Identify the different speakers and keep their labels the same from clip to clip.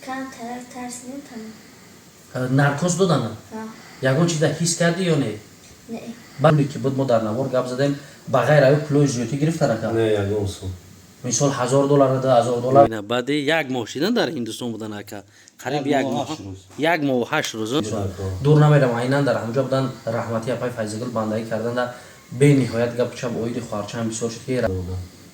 Speaker 1: Камтарак тарсидем, тамом.
Speaker 2: Наркоз додана? Ягон чиза ҳис кардӣ ё не?
Speaker 1: Не.
Speaker 2: Пуле ки буд, мо дар навор гап задем, ба ғайр аю пулои зиёдӣ гирифтан, ака?
Speaker 3: Не, ягон сум.
Speaker 2: Мисол, 1000 доллар, 2000 доллар. Баъди як моҳ шидан дар Ҳиндустон будан, ака, қариб як моҳ, 1 моҳу 8 рӯз. Дур намерам, айнан дар ҳамҷо будан. Раҳмати апай Файзигул бандагӣ карданда бениҳоят гапу чап оиди хоҳарчаам бисёр шуд, ки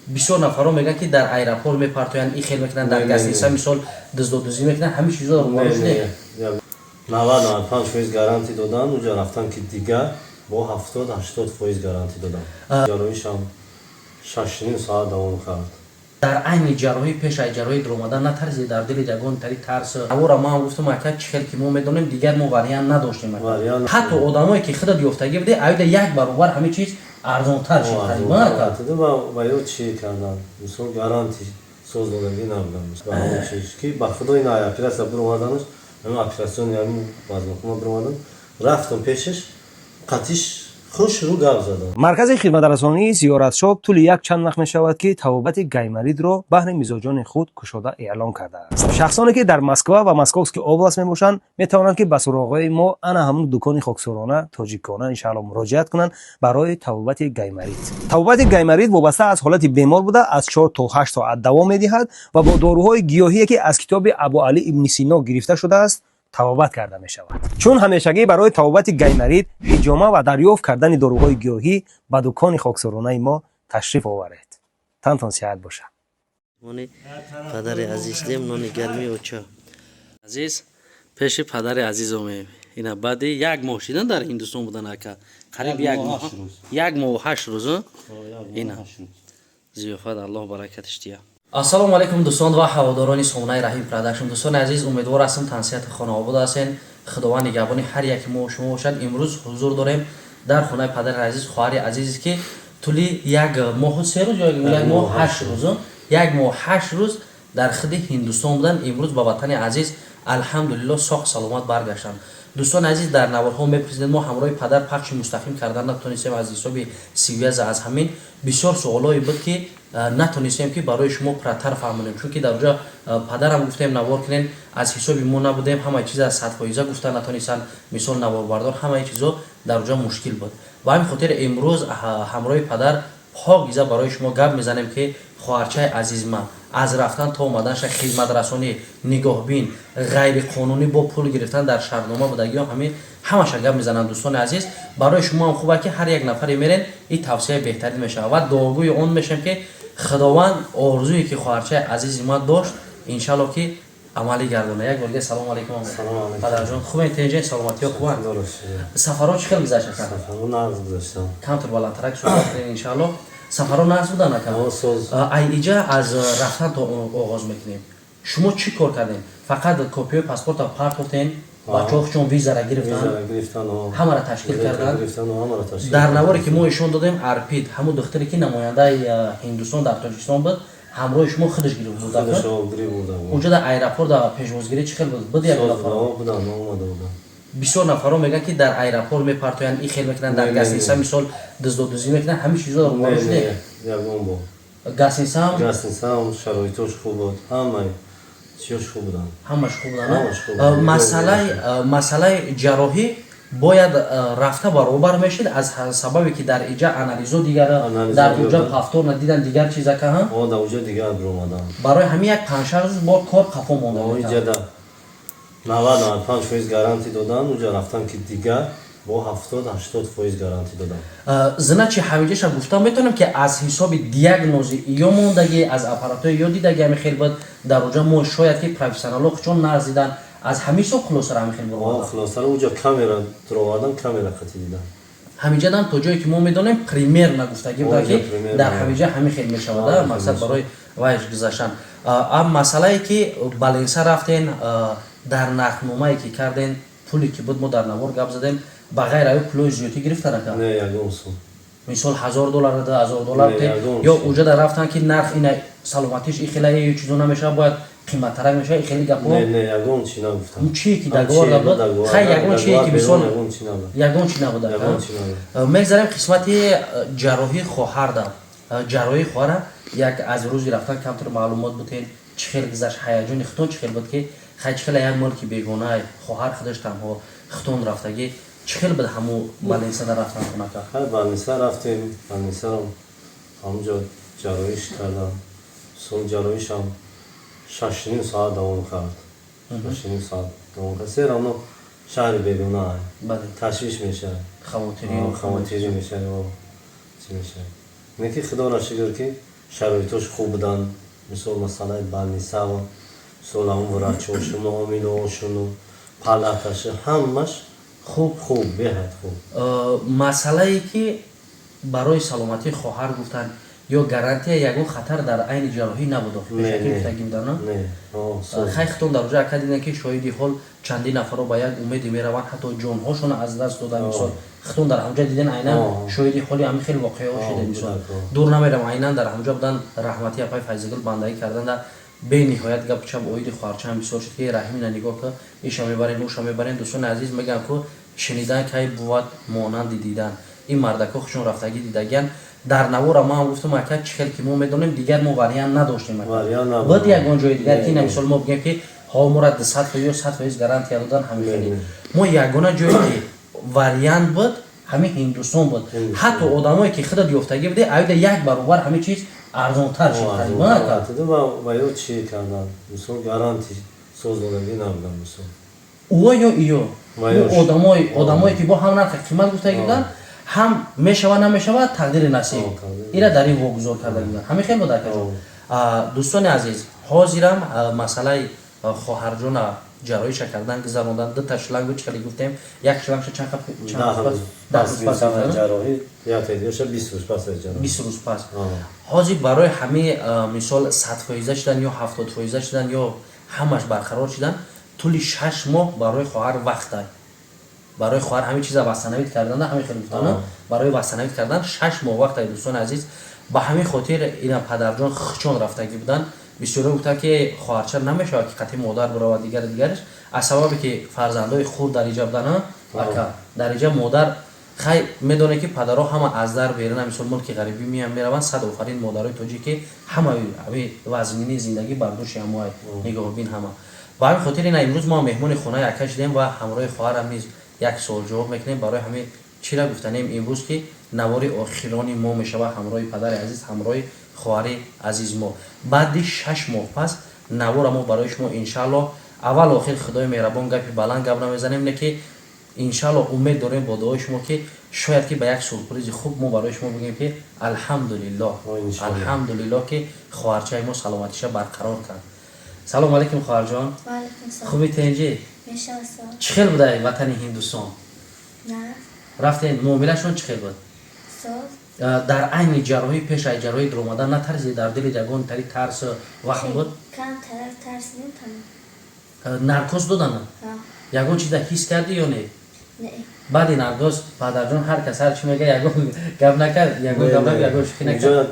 Speaker 2: бисёр нафарҳо мегӯянд, ки дар аэропорт мепартоянд, и хел мекунанд, дар гостиница, мисол, дуздодуздӣ мекунанд, ҳамин чизо рӯбарӯ шудем.
Speaker 3: 90-95% гарантӣ додан, уҷа рафтан ки дигар бо 70-80% гарантӣ додан. Ҷарроҳишам 6,5 соат давом кард.
Speaker 2: Дар айни ҷарроҳӣ, пеш аз ҷарроҳӣ дуромадан натарсид? Дар дили ягон тари тарс? Авора мо ҳам гуфтам, ака, чӣ хел ки мо медонем, дигар мо вариант надоштем. Ҳатто одамое ки худат ёфтагӣ буде, аюда як баробар ҳамин чиз арзонтар шуд.
Speaker 3: Ва ё чӣ кардан, мисол, гарантӣ соз додагӣ набудам ки ба худо ин оператсия биромаданаш, ҳамин оператсиони, ҳамин вазмахона биромадан, рафтам пешаш, қатиш хушрӯ гап задам.
Speaker 4: Маркази хидматрасонии Зиёратшоп тӯли як чанд вақт мешавад, ки табобати гайморитро баҳри мизоҷони худ кушода эълон кардааст. Шахсоне ки дар Москва ва Московский область мебошанд, метавонанд, ки ба суроғаи мо, ана ҳамун дукони хоксорона тоҷикона, иншаалло, муроҷиат кунанд барои табобати гайморит. Табобати гайморит вобаста аз ҳолати бемор буда, аз 4 то 8 соат давом медиҳад ва бо доруҳои гиёҳие, ки аз китоби Абу Али ибни Сино гирифта шудааст, табобат карда мешавад. Чун ҳамешагӣ барои табобати гайморит, ҳиҷома ва дарёфт кардани доруҳои гиёҳӣ ба дукони хоксоронаи мо ташриф оваред. Тантон сиҳат бошад.
Speaker 2: Падари азиз, дем нони гарми оча азиз, пеши падари азиз омем. Ина баъди як моҳ шидан дар Ҳиндустон будан, ака, қариб як моҳ, 1 моҳу 8 рӯз. Ина зиёфат, Аллоҳ баракатиш диҳад. Ассалому алайкум, дӯстон ва ҳаводорони сомонаи Раҳим Продакшн. Дӯстони азиз, умедвор ҳастам, тансиҳати хонаобод ҳастен. Худованд нигаҳбони ҳар яки мо шумо бошад. Имрӯз ҳузур дорем дар хонаи падари азиз, хоҳари азизе, ки тӯли 1 моҳу 3 рӯз ё 1 моҳ 8 рӯз, 1 моҳ 8 рӯз дар худи Ҳиндустон буданд. Имрӯз ба ватани азиз, алҳамдулилло, соғ саломат баргаштанд. Дӯстони азиз, дар наворҳо мепурсидед, мо ҳамроҳи падар пахши мустақим кардан натонистем аз ҳисоби связь. Аз ҳамин бисёр суолое буд, ки натонистем, ки барои шумо пурратар фаҳмонем, чунки дар оҷа падарам гуфтем, навор кунем, аз ҳисоби мо набудем, ҳамаи чиза 100% гуфта натонистанд. Мисол, наворбардор, ҳамаи чизо дар оҷа мушкил буд. Ба ҳамин хотир имрӯз ҳамроҳи падар покиза барои шумо гап мезанем, ки хоҳарчаи азизма аз рафтан то омаданаша хизматрасонӣ, нигоҳбин, ғайриқонунӣ бо пул гирифтан дар шартнома будагиҳо, ҳамин ҳамаша гап мезананд. Дӯстони азиз, барои шумо ҳам хуба, ки ҳар як нафаре мерен, ин тавсияи беҳтарин мешавад ва дуогӯи он мешавем, ки Худованд орзуе ки хоҳарчаи азизи ман дошт, иншалло, ки амалӣ гардона. Як бор дига салому алайкум, падарҷон. Хубен, тенҷен, саломатиҳо хубанд? Сафарҳо чӣ хел гузашт? Камтар баландтарак суҳбат кунем, иншалло. Сафарҳо нағз будан, ака? Ай иҷа аз рафтан то оғоз мекунем. Шумо чӣ кор кардем? Фақат копиҳои паспорта партофтен, бачаҳо чун визара гирифтан, ҳамаро ташкил кардан. Дар наворе ки мо ишон додем, Арпид, ҳамун духтаре ки намояндаи Ҳиндустон дар Тоҷикистон буд, ҳамроҳи шумо худаш гирифт бурда. Унҷо дар аэропорт пешвозгирӣ чӣ хел буд? Буд як нафар? Бисёр нафарҳо мегӯянд, ки дар аэропорт мепартоянд, и хел мекунанд, дар гостиница, мисол, дуздодуздӣ мекунанд, ҳамин чизо рӯбарӯ шудем? Гостиницаам?
Speaker 3: Гостиницаам шароитош хуб буд, ҳамаи чиёш хуб буданд.
Speaker 2: Ҳамаш хуб буданд. Масъалаи ҷарроҳӣ бояд рафта баробар мешид, аз сабабе ки дар иҷа анализо дигар, дар уҷа повторно дидан, дигар чизака.
Speaker 3: Дар уҷа дигар биромадам.
Speaker 2: Барои ҳамин як панҷшаш рӯз бор кор қафо монда.
Speaker 3: Иҷада 90-95% гарантӣ додан, уҷа рафтан ки дигар бо 70-80% гарантӣ додан.
Speaker 2: Значит, ҳамиҷаша гуфта метавонем, ки аз ҳисоби диагнози ё мондагӣ, аз аппаратҳои ё дидагӣ, ҳами хел буд. Дар уҷа мо шояд ки профессионалҳо чон нағз дидан, аз ҳамин ҳисоб хулосаро ҳами хел
Speaker 3: бурмода. Хулосаро уҷа камера дуровардан, камера қатӣ дидан.
Speaker 2: Ҳамиҷадан то ҷое ки мо медонем, примерно гуфтагӣ буда, ки дар ҳамиҷа ҳамин хел мешавад. Мақсад барои вайш гузаштан. Ам масъалае ки баленса рафтен, дар нархномае ки карден, пуле ки буд, мо дар навор гап задем, ба ғайр аю пулои зиёдӣ гирифтан, ака?
Speaker 3: Не, ягон сум.
Speaker 2: Мисол, 1000 доллар, 2000 доллар ё уҷада рафтан, ки нарх ина, саломатиш и хела ё чизо намешавад, бояд қиматтарак мешавад, и хели гапҳо?
Speaker 3: Не, ягон чи нагуфтам.
Speaker 2: Чие ки договор набуд? Хай, ягон чие ки, мисол, ягон чи набуд. Мегзарем қисмати ҷарроҳии хоҳарда. Ҷарроҳии хоҳара як аз рӯзи рафтан камтар маълумот бутен, чӣ хел гузашт, ҳаяҷони худтон чӣ хел буд, ки Хай, чӣ хела як мулки бегонай, хоҳар худаш танҳо, хитон рафтагӣ, чӣ хел буд ҳаму больницада рафтан хонака?
Speaker 3: Хай, больница рафтем, больницаро ҳамунҷо ҷарроҳиш кардам. Сол ҷарроҳишам 6,5 соат давом кард, 6,5 соат давом кард. Все равно шаҳри бегона, ташвиш мешавад, хавотирӣ мешавад, чӣ мешавад. Не ки, худоро шукр, ки шароитош хуб буданд. Мисол, масъалаи больницао, мисол, ҳамун врачошуну, муомилаошуну, палаташу, ҳамаш хуб, хуб, беҳад хуб.
Speaker 2: Масъалае ки барои саломатии хоҳар гуфтанд ё гарантия, ягон хатар дар айни ҷарроҳӣ набуд? Пешакӣ гуфтагӣ буданд? Хай, хитон дар оҷа ака дидем, ки шоҳиди ҳол чандин нафарро ба як умеде мераванд, ҳатто ҷонҳошонро аз даст доданд. Мисол, хитон дар ҳамҷа диден, айнан шоҳиди ҳоли ҳамин хел воқеаҳо шудем. Мисол, дур намерам, айнан дар ҳамҷа будан раҳмати апай Файзигул бандагӣ карданда бениҳоят гапу чап оиди хоҳарчаам бисёр шуд, ки Раҳимина нигоҳ ка, иша мебарен, уша мебарен. Дӯстони азиз, мегӯям, ку шунидан кай бувад монанди дидан. Ин мардако хушон рафтагӣ дидагиян дар навора. Ман гуфтам, ака, чӣ хел ки мо медонем, дигар мо вариант надоштем буд ягон ҷои дигар, ки мисол мо бигем, ки ҳо, мора 200% ё 100% гарантия додан. Ҳамин хеле мо ягона ҷое ки вариант буд, ҳамин Ҳиндустон буд. Ҳатто одамое ки худат ёфтагӣ буде, аюда як баробар ҳамин чиз арзонтар шуд.
Speaker 3: Ва ё чӣ кардан, мисол, гаранти соз додагӣ набудам, мисол.
Speaker 2: Ӯ ё иё одамое ки бо ҳам нархи қимат гуфтагӣ буданд, ҳам мешавад, намешавад, тақдири насиб, ира дар ин вогузор карда буданд. Ҳамин хел буд, акаҷон. Дӯстони азиз, ҳозирам масъалаи хоҳарҷона ҷарроҳиша кардан, гузарондан, дута шланг, чӣ хеле гуфтем, як шлангша чанд? 20 рӯз пас. Ҳозир барои ҳамин, мисол, 100% шудан ё 70% шудан ё ҳамаш барқарор шудан, тӯли 6 моҳ барои хоҳар вақтай. Барои хоҳар ҳамин чиза восстановить кардан, ҳамин хеле гуфтан, барои восстановить кардан 6 моҳ вақтай, дӯстони азиз. Ба ҳамин хотир ина падарҷон хучон рафтагӣ буданд. Бисёре гуфтанд, ки хоҳарча намешавад, ки қатъи модар биравад, дигари дигараш, аз сабабе ки фарзандои худ дар иҷа буданд. Ака, дар иҷа модар, хай, медонед, ки падарҳо ҳама аз дар берина, мисол, мулки ғарибӣ меян, мераванд. Сад офарин модарои тоҷик, ки ҳама ҳами вазнини зиндагӣ бар дӯши ҳамоай, нигоҳбин ҳама. Ба ҳамин хотир ина имрӯз мо меҳмони хонаи ака шудем ва ҳамроҳи хоҳарам низ як суол-ҷавоб мекунем. Барои ҳамин чира гуфтанем, имрӯз ки навори охирони мо мешавад ҳамроҳи падари азиз, ҳамроҳи хоҳари азиз мо. Баъди 6 моҳ пас навора мо барои шумо, иншаалло, аввал охир, худои меҳрабон, гапи баланд гап намезанем, не ки иншаалло умед дорем бо дуои шумо, ки шояд ки ба як сюрпризи хуб мо барои шумо бигӯем, ки алҳамдулиллоҳ, алҳамдулиллоҳ, ки хоҳарчаи мо саломатиша барқарор кард. Салому алайкум, хоҳарҷон. Хуби, тенҷӣ? Чӣ хел будай ватани Ҳиндустон? Рафтен, муомилашон чӣ хел буд? Дар айни ҷарроҳӣ, пеш аз ҷарроҳӣ дуромадан натарсид? Дар дили ягон тари тарс ваҳм буд? Наркоз додана, ягон чиза ҳис кардӣ ё не? Баъди наркоз падарҷон ҳар кас ҳар чӣ мега, ягон гап накард, ягон гап, ягон шӯхӣ накард?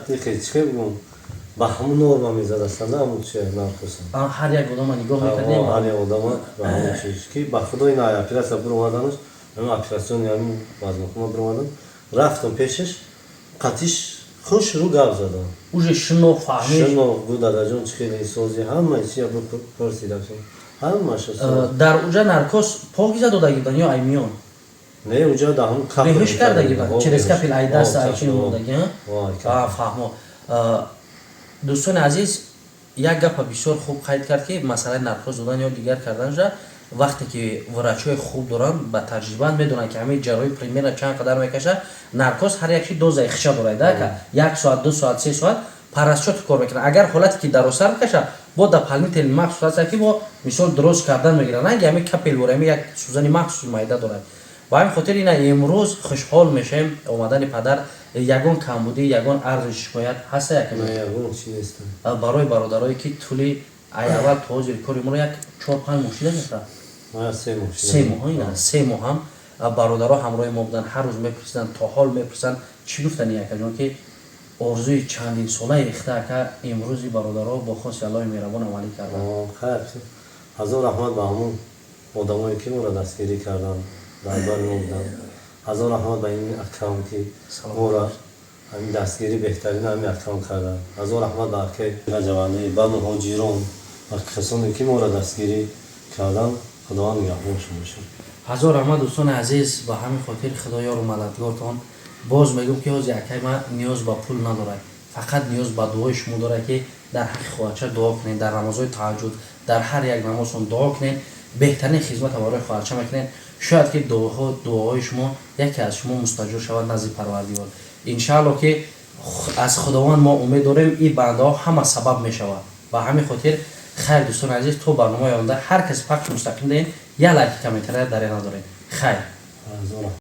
Speaker 3: Ба ҳамун норма мезадастанда, ҳамун чи наркоса.
Speaker 2: Ҳар як одама нигоҳ мекардем.
Speaker 3: Ҳар як одама ба ҳамун чиз, ки ба худо ина операция биромаданаш, ҳамин операциони ҳамин вазмахона биромадан, рафтам пешаш, қатиш хушрӯ гап задам.
Speaker 2: Уже шино фаҳмиш.
Speaker 3: Шино гу, дадаҷон, чӣ хеле сози, ҳама чия пурсидам, ҳамаша.
Speaker 2: Дар уҷа наркоз покиза додагӣ будан ё аймиён?
Speaker 3: Не, уҷа да ҳамун капель.
Speaker 2: Беҳуш кардагӣ будан, через капель, ай даст, ай чи мондагӣ. Фаҳмо. Дӯстони азиз, як гапа бисёр хуб қайд кард, ки масъалаи наркоз додан ё дигар карданша, вақте ки врачҳои хуб доранд, ба таҷрибаанд, медонанд, ки ҳамин ҷарроҳӣ примерно чанд қадар мекашад. Наркоз ҳар як чи дозаи хиша дорад, як соат, 2 соат, 3 соат парасчот кор мекунад. Агар ҳолате ки дарозтар бикашад, бо дополнительный махсус аст, ки бо, мисол, дроз кардан мегиранд, ранги ҳамин капель бора, ҳамин як сӯзани махсуси майда дорад. Ба ҳамин хотир ина имрӯз хушҳол мешавем омадани падар. Ягон камбудӣ, ягон арзу шикоят ҳаста? Як барои бародарое, ки тӯли ай аввал то ҳозир кори моро як 4-5 моҳ шида меша, 3 моҳ, ина 3 моҳ ҳам бародаро ҳамроҳи мо буданд, ҳар рӯз мепурсиданд, то ҳол мепурсанд. Чӣ гуфтани, акаҷон, ки орзуи чандинсолаи рехта ака имрӯзи бародаро бо хоси Аллоҳи меҳрабон амалӣ карданд?
Speaker 3: Ҳазор раҳмат ба ҳамун одамое, ки моро дастгирӣ карданд, дар бари мо буданд. Ҳазор раҳмат ба ин акам, ки моро ҳамин дастгирӣ беҳтарин ҳамин акам карданд. Ҳазор раҳмат ба акаи Раҷабалӣ, ба муҳоҷирон, ба касоне, ки моро дастгирӣ. Кардан, Худованд нигаҳбоншон бошад.
Speaker 2: Ҳазор раҳмат, дӯстони азиз. Ба ҳамин хотир Худо ёру мададгортон. Боз мегӯм, ки ҳозир акай ма ниёз ба пул надорад, фақат ниёз ба дуои шумо дорад, ки дар ҳаққи хоҳарча дуо кунед, дар намозҳои таҳаҷҷуд, дар ҳар як намозтон дуо кунед. Беҳтарин хизмата барои хоҳарча мекунед. Шояд ки дуоҳои шумо, яке аз шумо мустаҷоб шавад назди Парвардигор, иншаалло. Ки аз Худованд мо умед дорем, ин бандаҳо ҳама сабаб мешавад. Ба ҳамин хотир, хайр, дӯстони азиз, то барномаи оянда. Ҳар касе пахши мустақим дорем, як лайки, комментария даре надорем. Хайр.
Speaker 3: Ҳазор.